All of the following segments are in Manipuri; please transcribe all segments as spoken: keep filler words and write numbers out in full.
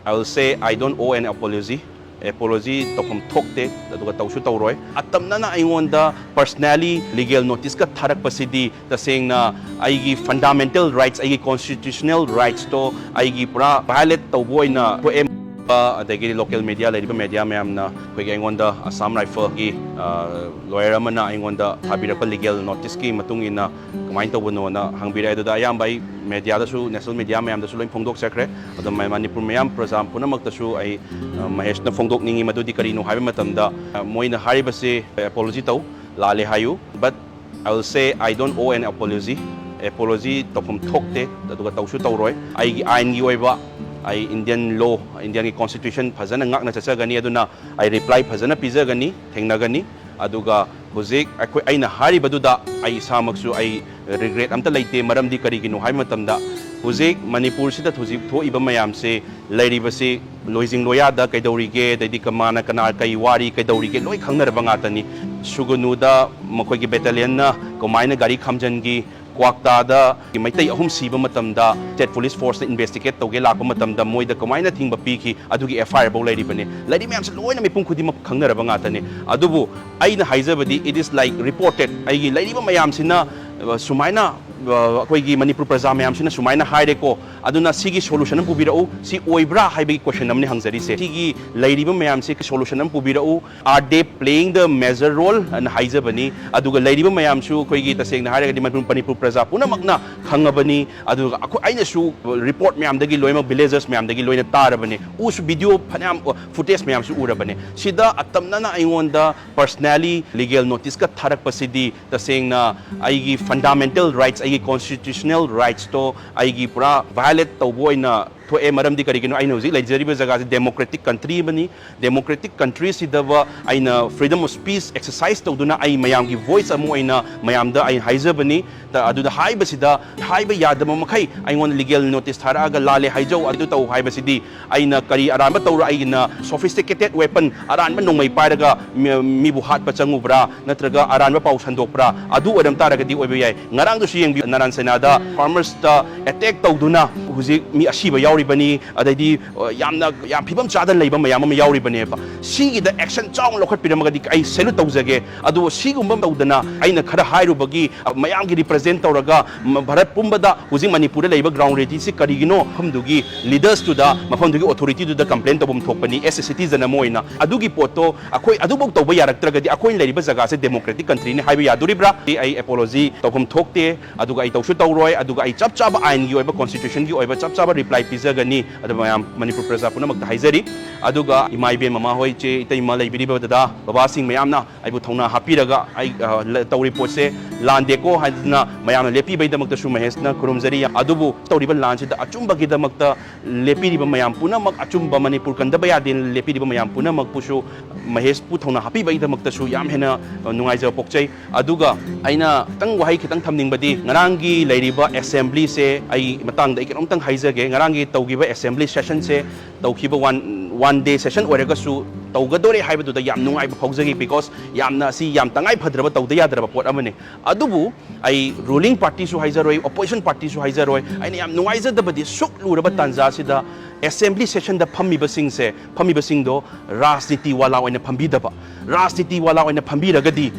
I will say I don't owe an apology. Apology ꯇꯧꯐꯝ ꯊꯣꯛꯇꯦ, ꯑꯗꯨꯒ ꯇꯧꯁꯨ ꯇꯧꯔꯣꯏ꯫ ꯑꯇꯝꯅꯅ ꯑꯩꯉꯣꯟꯗ personally legal notice ꯀ ꯊꯥꯔꯛꯄꯁꯤꯗꯤ ꯇꯁꯦꯡꯅ ꯑꯩꯒꯤ fundamental rights, ꯑꯩꯒꯤ constitutional rights ꯇꯣ ꯑꯩꯒꯤ ꯄꯨꯔꯥ violate ꯇꯧꯕ ꯑꯣꯏꯅ ꯊꯣꯛꯑꯦ꯫ ꯑꯗꯒꯤꯗꯤ local media, ꯂꯩꯔꯤꯕ media ꯃꯌꯥꯝꯅ ꯑꯩꯈꯣꯏꯒꯤ ꯑꯩꯉꯣꯟꯗ Assam Rifle ꯒꯤ, ꯑ, lawyer ꯑꯃꯅ ꯑꯩꯉꯣꯟꯗ ꯊꯥꯕꯤꯔꯛꯄ legal notice ꯀꯤ ꯃꯇꯨꯡ ꯏꯟꯅ ꯀꯃꯥꯏꯅ ꯇꯧꯕꯅꯣꯅ ꯍꯪꯕꯤꯔꯛꯑꯦ꯫ ꯑꯗꯨꯗ ꯑꯌꯥꯝꯕ ꯑꯩ media ꯗꯁꯨ, national media ꯃꯌꯥꯝꯗꯁꯨ ꯂꯣꯏ ꯐꯣꯡꯗꯣꯛꯆꯈ꯭ꯔꯦ꯫ ꯑꯗꯣ ꯃ-, ꯃꯅꯤꯄꯨꯔ ꯃꯌꯥꯝ ꯄ꯭ꯔꯖꯥ ꯄꯨꯝꯅꯃꯛꯇꯁꯨ ꯑꯩ, ꯑ, ꯃꯍꯦꯁꯅ ꯐꯣꯡꯗꯣꯛꯅꯤꯡꯉꯤ꯫ ꯃꯗꯨꯗꯤ ꯀꯔꯤꯅꯣ ꯍꯥꯏꯕ ꯃꯇꯝꯗ, ꯑ, ꯃꯣꯏꯅ ꯍꯥꯏꯔꯤꯕꯁꯦ, apology ꯇꯧ, ꯂꯥꯜꯂꯦ ꯍꯥꯏꯌꯨ, but I will say I don't owe an apology. Apology ꯇꯧꯐꯝ ꯊꯣꯛꯇꯦ, ꯑꯗꯨꯒ ꯇꯧꯁꯨ ꯇꯧꯔꯣꯏ꯫ ꯑꯩꯒꯤ ꯑꯥꯏꯟꯒꯤ ꯑꯣꯏꯕ, ꯑꯩ Indian law, Indian ꯒꯤ constitution ꯐꯖꯅ ꯉꯥꯛꯅ ꯆꯠꯆꯒꯅꯤ꯫ ꯑꯗꯨꯅ ꯑꯩ reply ꯐꯖꯅ ꯄꯤꯖꯒꯅꯤ, ꯊꯦꯡꯅꯒꯅꯤ꯫ ꯑꯗꯨꯒ ꯍꯧꯖꯤꯛ ꯑꯩꯈꯣꯏ, ꯑꯩꯅ ꯍꯥꯏꯔꯤꯕꯗꯨꯗ ꯑꯩ ꯏꯁꯥꯃꯛꯁꯨ ꯑꯩ regret ꯑꯝꯇ ꯂꯩꯇꯦ꯫ ꯃꯔꯝꯗꯤ ꯀꯔꯤꯒꯤꯅꯣ ꯍꯥꯏꯕ ꯃꯇꯝꯗ, ꯍꯧꯖꯤꯛ ꯃꯅꯤꯄꯨꯔꯁꯤꯗ ꯍꯧꯖꯤꯛ ꯊꯣꯛꯏꯕ ꯃꯌꯥꯝꯁꯦ, ꯂꯩꯔꯤꯕꯁꯤ ꯂꯣꯏꯖꯤꯡ ꯂꯣꯌꯥꯗ ꯀꯩꯗꯧꯔꯤꯒꯦ, ꯑꯗꯩꯗꯤ ꯀꯃꯥꯅ ꯀꯅꯥ ꯀꯩ ꯋꯥꯔꯤ ꯀꯩꯗꯧꯔꯤꯒꯦ, ꯂꯣꯏ ꯈꯪꯅꯔꯕ ꯉꯥꯛꯇꯅꯤ꯫ ꯁꯨꯒꯅꯨꯗ ꯃꯈꯣꯏꯒꯤ battalion ꯅ ꯀꯃꯥꯏꯅ ꯒꯥꯔꯤ ꯈꯥꯝꯖꯟꯈꯤ, ꯀ꯭ꯋꯥꯛꯇꯥꯗ ꯃꯩꯇꯩ ꯑꯍꯨꯝ ꯁꯤꯕ ꯃꯇꯝꯗ state police force ꯅ investigate ꯇꯧꯒꯦ ꯂꯥꯛꯄ ꯃꯇꯝꯗ ꯃꯣꯏꯗ ꯀꯃꯥꯏꯅ ꯊꯤꯡꯕ ꯄꯤꯈꯤ, ꯑꯗꯨꯒꯤ F I R ꯐꯥꯎ ꯂꯩꯔꯤꯕꯅꯤ꯫ ꯂꯩꯔꯤ ꯃꯌꯥꯝꯁꯦ ꯂꯣꯏꯅ ꯃꯤꯄꯨꯝ ꯈꯨꯗꯤꯡꯃꯛ ꯈꯪꯅꯔꯕ ꯉꯥꯛꯇꯅꯤ꯫ ꯑꯗꯨꯕꯨ ꯑꯩꯅ ꯍꯥꯏꯖꯕꯗꯤ, it is like reported, ꯑꯩꯒꯤ ꯂꯩꯔꯤꯕ ꯃꯌꯥꯝꯁꯤꯅ, ꯑ, ꯁꯨꯃꯥꯏꯅ, ꯑ, ꯑꯩꯈꯣꯏꯒꯤ ꯃꯅꯤꯄꯨꯔ ꯄ꯭ꯔꯖꯥ ꯃꯌꯥꯝꯁꯤꯅ ꯁꯨꯃꯥꯏꯅ ꯍꯥꯏꯔꯦꯀꯣ, ꯑꯗꯨꯅ ꯁꯤꯒꯤ solution ꯑꯃ ꯄꯨꯕꯤꯔꯛꯎ, ꯁꯤ ꯑꯣꯏꯕ꯭ꯔꯥ ꯍꯥꯏꯕꯒꯤ question ꯑꯃꯅꯤ ꯍꯪꯖꯔꯤꯁꯦ꯫ ꯁꯤꯒꯤ ꯂꯩꯔꯤꯕ ꯃꯌꯥꯝꯁꯤ solution ꯑꯃ ꯄꯨꯕꯤꯔꯛꯎ꯫ Are they playing the major role? ꯑꯅ ꯍꯥꯏꯖꯕꯅꯤ꯫ ꯑꯗꯨꯒ ꯂꯩꯔꯤꯕ ꯃꯌꯥꯝꯁꯨ ꯑꯩꯈꯣꯏꯒꯤ, ꯇꯁꯦꯡꯅ ꯍꯥꯏꯔꯒꯗꯤ, ꯃꯅꯤꯄꯨꯔ, ꯃꯅꯤꯄꯨꯔ ꯄ꯭ꯔꯖꯥ ꯄꯨꯝꯅꯃꯛꯅ ꯈꯪꯉꯕꯅꯤ꯫ ꯑꯗꯨꯒ ꯑꯩꯈꯣꯏ, ꯑꯩꯅꯁꯨ report ꯃꯌꯥꯝꯗꯒꯤ ꯂꯣꯏꯅꯃꯛ, villagers ꯃꯌꯥꯝꯗꯒꯤ ꯂꯣꯏꯅ ꯇꯥꯔꯕꯅꯤ, ꯎꯁꯨ, video ꯐꯅꯌꯥꯝ, footage ꯃꯌꯥꯝꯁꯨ ꯎꯔꯕꯅꯤ꯫ ꯁꯤꯗ ꯑꯇꯝꯅꯅ ꯑꯩꯉꯣꯟꯗ personally legal notice ꯀ ꯊꯥꯔꯛꯄꯁꯤꯗꯤ ꯇꯁꯦꯡꯅ ꯑꯩꯒꯤ fundamental rights, ꯑꯩꯒꯤ constitutional rights ꯇꯣ ꯑꯩꯒꯤ ꯄꯨꯔꯥ violate ꯇꯧꯕ ꯑꯣꯏꯅ ꯊꯣꯛꯑꯦ꯫ ꯃꯔꯝꯗꯤ ꯀꯔꯤꯒꯤꯅꯣ, ꯑꯩꯅ ꯍꯧꯖꯤꯛ ꯂꯩꯖꯔꯤꯕ ꯖꯒꯥꯁꯤ democratic country ꯑꯃꯅꯤ꯫ Democratic country ꯁꯤꯗꯕ ꯑꯩꯅ freedom of speech exercise ꯇꯧꯗꯨꯅ ꯑꯩ ꯃꯌꯥꯝꯒꯤ voice ꯑꯃ ꯑꯣꯏꯅ ꯃꯌꯥꯝꯗ ꯑꯩ ꯍꯥꯏꯖꯕꯅꯤ꯫ ꯇ-, ꯑꯗꯨꯗ ꯍꯥꯏꯕꯁꯤꯗ, ꯍꯥꯏꯕ ꯌꯥꯗꯕ ꯃꯈꯩ ꯑꯩꯉꯣꯟꯗ legal notice ꯊꯥꯔꯛꯑꯒ ꯂꯥꯜꯂꯦ ꯍꯥꯏꯖꯧ, ꯑꯗꯨ ꯇꯧ ꯍꯥꯏꯕꯁꯤꯗꯤ, ꯑꯩꯅ ꯀꯔꯤ ꯑꯔꯥꯟꯕ ꯇꯧꯔ, ꯑꯩꯒꯤꯅ sophisticated weapon, ꯑꯔꯥꯟꯕ ꯅꯣꯡꯃꯩ ꯄꯥꯏꯔꯒ ꯃꯤ-, ꯃꯤꯕꯨ ꯍꯥꯠꯄ ꯆꯪꯉꯨꯕ꯭ꯔꯥ, ꯅꯠꯇ꯭ꯔꯒ ꯑꯔꯥꯟꯕ ꯄꯥꯎ ꯁꯟꯗꯣꯛꯄ꯭ꯔꯥ? ꯑꯗꯨ ꯑꯣꯏꯔꯝ ꯇꯥꯔꯒꯗꯤ ꯑꯣꯏꯕ ꯌꯥꯏ꯫ ꯉꯔꯥꯡꯗꯨꯁꯨ ꯌꯦꯡꯕꯤꯌꯨ, ꯅꯥꯔꯥꯟ ꯁꯦꯅꯥꯗ farmers ꯇ attack ꯇꯧꯗꯨꯅ ꯍꯧꯖꯤꯛ ꯃꯤ ꯑꯁꯤꯕ ꯌꯥꯎꯔꯤ꯫ ꯔꯤꯕꯅꯤ, ꯑꯗꯩꯗꯤ, ꯑ, ꯌꯥꯝꯅ, ꯌꯥꯝ ꯐꯤꯕꯝ ꯆꯥꯗꯅ ꯂꯩꯕ ꯃꯌꯥꯝ ꯑꯃ ꯌꯥꯎꯔꯤꯕꯅꯦꯕ꯫ ꯁꯤꯒꯤꯗ action ꯆꯥꯎꯅ ꯂꯧꯈꯠꯄꯤꯔꯝꯃꯒꯗꯤ ꯑꯩ salute ꯇꯧꯖꯒꯦ꯫ ꯑꯗꯨꯕꯨ ꯁꯤꯒꯨꯝꯕ ꯇꯧꯗꯅ ꯑꯩꯅ ꯈꯔ ꯍꯥꯏꯔꯨꯕꯒꯤ, ꯑ, ꯃꯌꯥꯝꯒꯤ represent ꯇꯧꯔꯒ ꯃ-, ꯚꯥꯔꯠ ꯄꯨꯝꯕꯗ ꯍꯧꯖꯤꯛ ꯃꯅꯤꯄꯨꯔꯗ ꯂꯩꯕ ground reality ꯁꯤ ꯀꯔꯤꯒꯤꯅꯣ, ꯃꯐꯝꯗꯨꯒꯤ leaders ꯇꯨꯗ, ꯃꯐꯝꯗꯨꯒꯤ authority ꯗꯨꯗ complain ꯇꯧꯐꯝ ꯊꯣꯛꯄꯅꯤ, as a citizen ꯑꯃ ꯑꯣꯏꯅ꯫ ꯑꯗꯨꯒꯤ ꯄꯣꯠꯇꯣ ꯑꯩꯈꯣꯏ ꯑꯗꯨꯐꯥꯎ ꯇꯧꯕ ꯌꯥꯔꯛꯇ꯭ꯔꯒꯗꯤ ꯑꯩꯈꯣꯏꯅ ꯂꯩꯔꯤꯕ ꯖꯒꯥꯁꯦ democratic country ꯅꯤ ꯍꯥꯏꯕ ꯌꯥꯗꯣꯔꯤꯕ꯭ꯔꯥ? ꯑꯩ apology ꯇꯧꯐꯝ ꯊꯣꯛꯇꯦ꯫ ꯑꯗꯨꯒ ꯑꯩ ꯇꯧꯁꯨ ꯇꯧꯔꯣꯏ꯫ ꯑꯗꯨꯒ ꯑꯩ ꯆꯞ ꯆꯥꯕ ꯑꯥꯏꯟꯒꯤ ꯑꯣꯏꯕ, constitution ꯒꯤ ꯑꯣꯏꯕ ꯆꯞ ꯆꯥꯕ reply ꯄꯤꯖꯒꯅꯤ꯫ ꯑꯗꯨ ꯃꯌꯥꯝ ꯃꯅꯤꯄꯨꯔ ꯄ꯭ꯔꯖꯥ ꯄꯨꯝꯅꯃꯛꯇ ꯍꯥꯏꯖꯔꯤ꯫ ꯑꯗꯨꯒ ꯏꯃꯥ ꯏꯕꯦꯟ, ꯃꯃꯥ ꯍꯣꯏ, ꯏꯆꯦ ꯏꯇꯩꯃ, ꯂꯩꯕꯤꯔꯤꯕ ꯗꯗꯥ ꯕꯕꯥꯁꯤꯡ ꯃꯌꯥꯝꯅ ꯑꯩꯕꯨ ꯊꯧꯅꯥ ꯍꯥꯞꯄꯤꯔꯒ ꯑꯩ, ꯑ, ꯂ-, ꯇꯧꯔꯤ ꯄꯣꯠꯁꯦ ꯂꯥꯟꯗꯦꯀꯣ ꯍꯥꯏꯗꯅ ꯃꯌꯥꯝꯅ ꯂꯦꯞꯄꯤꯕꯩꯗꯃꯛꯇꯁꯨ ꯃꯍꯦꯁꯅ ꯈꯨꯔꯨꯝꯖꯔꯤ꯫ ꯑꯗꯨꯕꯨ ꯇꯧꯔꯤꯕ ꯂꯥꯟꯁꯤꯗ ꯑꯆꯨꯝꯕꯒꯤꯗꯃꯛꯇ ꯂꯦꯞꯄꯤꯔꯤꯕ ꯃꯌꯥꯝ ꯄꯨꯝꯅꯃꯛ, ꯑꯆꯨꯝꯕ ꯃꯅꯤꯄꯨꯔ ꯀꯟꯗꯕ ꯌꯥꯗꯦꯅ ꯂꯦꯞꯄꯤꯔꯤꯕ ꯃꯌꯥꯝ ꯄꯨꯝꯅꯃꯛꯄꯨꯁꯨ ꯃꯍꯦꯁꯄꯨ ꯊꯧꯅꯥ ꯍꯥꯞꯄꯤꯕꯒꯤꯗꯃꯛꯇꯁꯨ ꯌꯥꯝ ꯍꯦꯟꯅ, ꯑ, ꯅꯨꯡꯉꯥꯏꯖꯕ ꯄꯣꯛꯆꯩ꯫ ꯑꯗꯨꯒ ꯑꯩꯅ ꯈꯤꯇꯪ ꯋꯥꯍꯩ ꯈꯤꯇꯪ ꯊꯝꯅꯤꯡꯕꯗꯤ, ꯉꯔꯥꯡꯒꯤ ꯂꯩꯔꯤꯕ assembly ꯁꯦ ꯑꯩ ꯃꯇꯥꯡꯗ ꯑꯩ ꯀꯩꯅꯣꯝꯇꯪ ꯍꯥꯏꯖꯒꯦ꯫ ꯉꯔꯥꯡꯒꯤ ꯇꯧꯈꯤꯕ assembly session ꯁꯦ ꯇꯧꯈꯤꯕ one, one day session ꯑꯣꯏꯔꯒꯁꯨ ꯇꯧꯒꯗꯣꯔꯦ ꯍꯥꯏꯕꯗꯨꯗ ꯌꯥꯝ ꯅꯨꯡꯉꯥꯏꯕ ꯐꯥꯎꯖꯈꯤ, because ꯌꯥꯝꯅ ꯑꯁꯤ ꯌꯥꯝ ꯇꯉꯥꯏ ꯐꯗ꯭ꯔꯕ, ꯇꯧꯗ ꯌꯥꯗ꯭ꯔꯕ ꯄꯣꯠ ꯑꯃꯅꯤ꯫ ꯑꯗꯨꯕꯨ ꯑꯩ ruling party ꯁꯨ ꯍꯥꯏꯖꯔꯣꯏ, opposition party ꯁꯨ ꯍꯥꯏꯖꯔꯣꯏ, ꯑꯩꯅ ꯌꯥꯝ ꯅꯨꯡꯉꯥꯏꯖꯗꯕꯗꯤ ꯁꯨꯛ ꯂꯨꯔꯕ ꯇꯥꯟꯖꯥꯁꯤꯗ assembly session ꯗ ꯐꯝꯃꯤꯕꯁꯤꯡꯁꯦ, ꯐꯝꯃꯤꯕꯁꯤꯡꯗꯣ ꯔꯥꯖꯅꯤꯇꯤ ꯋꯥꯂꯥ ꯑꯣꯏꯅ ꯐꯝꯕꯤꯗꯕ꯫ ꯔꯥꯖꯅꯤꯇꯤ ꯋꯥꯂꯥ ꯑꯣꯏꯅ ꯐꯝꯕꯤꯔꯒꯗꯤ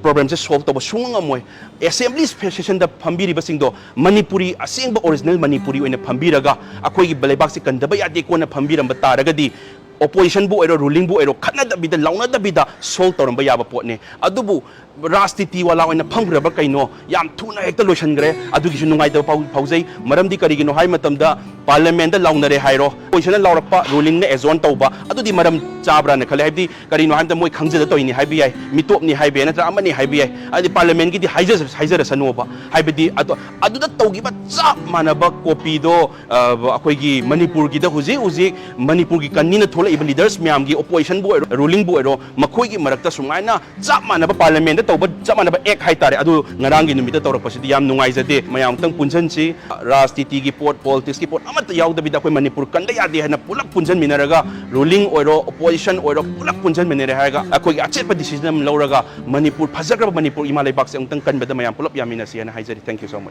problem ꯁꯦ solve ꯇꯧꯕ ꯁꯨꯡꯉꯝ ꯉꯝꯃꯣꯏ꯫ Assembly session ꯗ ꯐꯝꯕꯤꯔꯤꯕꯁꯤꯡꯗꯣ ꯃꯅꯤꯄꯨꯔꯤ, ꯑꯁꯦꯡꯕ original ꯃꯅꯤꯄꯨꯔꯤ ꯑꯣꯏꯅ ꯐꯝꯕꯤꯔꯒ ꯑꯩꯈꯣꯏꯒꯤ ꯂꯩꯕꯥꯛꯁꯤ ꯀꯟꯗꯕ ꯌꯥꯗꯦ ꯀꯣꯟꯅ ꯐꯝꯕꯤꯔꯝꯕ ꯇꯥꯔꯒꯗꯤ opposition ꯕꯨ ꯑꯣꯏꯔꯣ, ruling ꯕꯨ ꯑꯣꯏꯔꯣ, ꯈꯠꯅꯗꯕꯤꯗ, ꯂꯥꯎꯅꯗꯕꯤꯗ solve ꯇꯧꯔꯝꯕ ꯌꯥꯕ ꯄꯣꯠꯅꯤ꯫ ꯑꯗꯨꯕꯨ ꯔꯥꯖꯅꯤꯇꯤ ꯋꯥꯂꯥ ꯑꯣꯏꯅ ꯐꯝꯈ꯭ꯔꯕ ꯀꯩꯅꯣ, ꯌꯥꯝ ꯊꯨꯅ ꯍꯦꯛꯇ ꯂꯣꯏꯁꯤꯟꯈ꯭ꯔꯦ꯫ ꯑꯗꯨꯒꯤꯁꯨ ꯅꯨꯡꯉꯥꯏꯇꯕ ꯐꯥꯎ-, ꯐꯥꯎꯖꯩ꯫ ꯃꯔꯝꯗꯤ ꯀꯔꯤꯒꯤꯅꯣ ꯍꯥꯏ ꯃꯇꯝꯗ, parliament ꯗ ꯂꯥꯎꯅꯔꯦ ꯍꯥꯏꯔꯣ, opposition ꯅ ꯂꯥꯎꯔꯛꯄ, ruling ꯅ adjourn ꯇꯧꯕ, ꯑꯗꯨꯗꯤ ꯃꯔꯝ ꯆꯥꯕ꯭ꯔꯥꯅ ꯈꯜꯂꯦ꯫ ꯍꯥꯏꯕꯗꯤ ꯀꯔꯤꯅꯣ ꯍꯥꯏꯕꯗ ꯃꯣꯏ ꯈꯪꯖꯗ ꯇꯧꯔꯤꯅꯤ ꯍꯥꯏꯕ ꯌꯥꯏ, ꯃꯤꯇꯣꯞꯅꯤ ꯍꯥꯏꯕ ꯌꯥꯏ, ꯅꯠꯇ꯭ꯔꯒ ꯑꯃꯅꯤ ꯍꯥꯏꯕ ꯌꯥꯏ꯫ ꯍꯥꯏꯗꯤ parliament ꯒꯤꯗꯤ ꯍꯥꯏꯖ-, ꯍꯥꯏꯖꯔꯁꯅꯣꯕ꯫ ꯍꯥꯏꯕꯗꯤ ꯑꯗꯣ, ꯑꯗꯨꯗ ꯇꯧꯈꯤꯕ ꯆꯞ ꯃꯥꯟꯅꯕ copy ꯗꯣ, ꯑ, ꯑꯩꯈꯣꯏꯒꯤ ꯃꯅꯤꯄꯨꯔꯒꯤꯗ ꯍꯧꯖꯤꯛ ꯍꯧꯖꯤꯛ ꯃꯅꯤꯄꯨꯔꯒꯤ ꯀꯟꯅꯤꯅ ꯊꯣꯛꯂꯛꯏꯕ leaders ꯃꯌꯥꯝꯒꯤ, opposition ꯕꯨ ꯑꯣꯏꯔꯣ, ruling ꯕꯨ ꯑꯣꯏꯔꯣ, ꯃꯈꯣꯏꯒꯤ ꯃꯔꯛꯇ ꯁꯨꯃꯥꯏꯅ ꯆꯞ ꯃꯥꯟꯅꯕ parliament ꯇ ꯇꯧꯕ ꯆꯞ ꯃꯥꯟꯅꯕ act ꯍꯥꯏꯇꯥꯔꯦ, ꯑꯗꯨ ꯉꯔꯥꯡꯒꯤ ꯅꯨꯃꯤꯠꯇ ꯇꯧꯔꯛꯄꯁꯤꯗꯤ ꯌꯥꯝ ꯅꯨꯡꯉꯥꯏꯖꯗꯦ꯫ ꯃꯌꯥꯝ ꯑꯃꯨꯛꯇꯪ ꯄꯨꯟꯁꯤꯟꯁꯤ, ꯔꯥꯖꯅꯤꯇꯤꯒꯤ ꯄꯣꯠ, politics ꯀꯤ ꯄꯣꯠ ꯑꯃꯠꯇ ꯌꯥꯎꯗꯕꯤꯗ ꯑꯩꯈꯣꯏ ꯃꯅꯤꯄꯨꯔ ꯀꯟꯗ ꯌꯥꯗꯦ ꯍꯥꯏꯅ ꯄꯨꯂꯞ ꯄꯨꯟꯁꯤꯟꯃꯤꯟꯅꯔꯒ, ruling ꯑꯣꯏꯔꯣ, opposition ꯑꯣꯏꯔꯣ, ꯄꯨꯂꯞ ꯄꯨꯟꯁꯤꯟꯃꯤꯟꯅꯔꯦ ꯍꯥꯏꯔꯒ ꯑꯩꯈꯣꯏꯒꯤ ꯑꯆꯦꯠꯄ decision ꯑꯃ ꯂꯧꯔꯒ ꯃꯅꯤꯄꯨꯔ, ꯐꯖꯈ꯭ꯔꯕ ꯃꯅꯤꯄꯨꯔ ꯏꯃꯥ ꯂꯩꯕꯥꯛꯁꯦ ꯑꯃꯨꯛꯇꯪ ꯀꯟꯕꯗ ꯃꯌꯥꯝ ꯄꯨꯂꯞ ꯌꯥꯃꯤꯟꯅꯁꯤ ꯍꯥꯏꯅ ꯍꯥꯏꯖꯔꯤ꯫ Thank you so much꯫